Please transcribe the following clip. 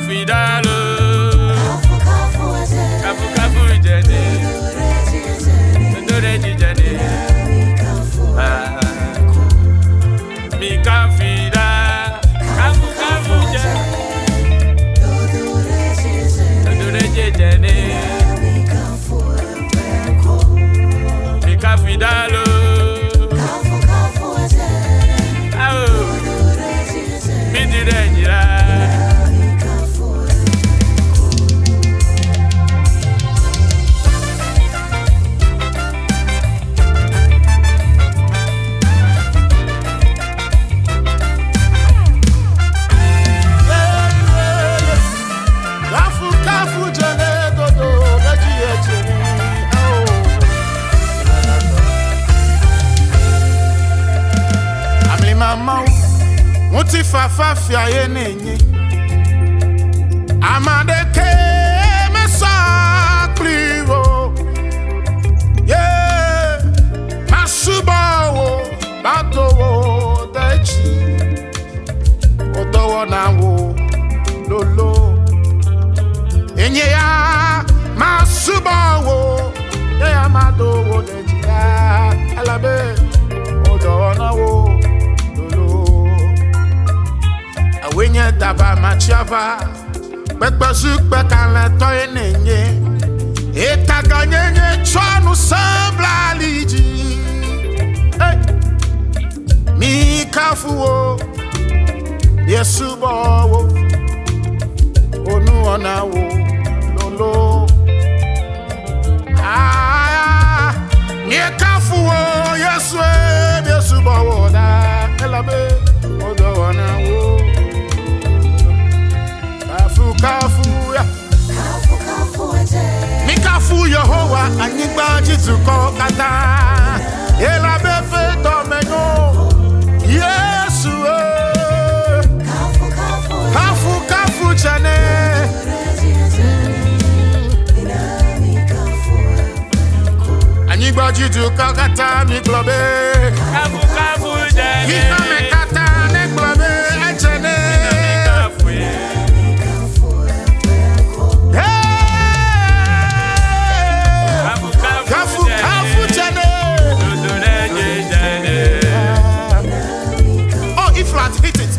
Mikafidalo. Kafu kafu jene. Dodore jijene. Ah. Mikafida. Kafu kafu jene. Dodore jijene. Mikafidalo. Ah, oh. Midire jira. Kafu kafu jene dodo beji ejeni ao. Amlimamawo ŋutifafa fia ye nenye. Ame aɖeke mesɔ kpli wo. Ye masubɔ wo, mado wo ɖe dzi. Wo dɔwɔna wo lolo. Enye ya masubɔ wo, ye ya mado wo ɖe dzi ya elabe wo dɔwɔna wo lolo. Ewoe nye daba matsiava, kpekpezu kpekalẽtɔ ye nenye. Etaganyenye tsɔ ŋusẽ bla ali dzi. Hey! Mikafu wo, miesubɔ wo, wo nuwɔna wo lolo. Ah, miekafu wo, Yesue, miesubɔ wo ɖa, elabe wo dɔwɔna wo. Kafu kafu ya. Mikafu Yehowa anyigba dzi dukɔ katã. Elabe ƒe dɔmenyo. Yesu e. Kafu kafu tsene. Anyigba dzi dukɔ katã mi gblɔ be. Kafu kafu jene. Xexeame katã ne gblɔ be etsene. Mikafu ye. Hey! Kafu kafu Kafu jene. kafu tsene. Dodore jijene. Oh, E flat, hit it.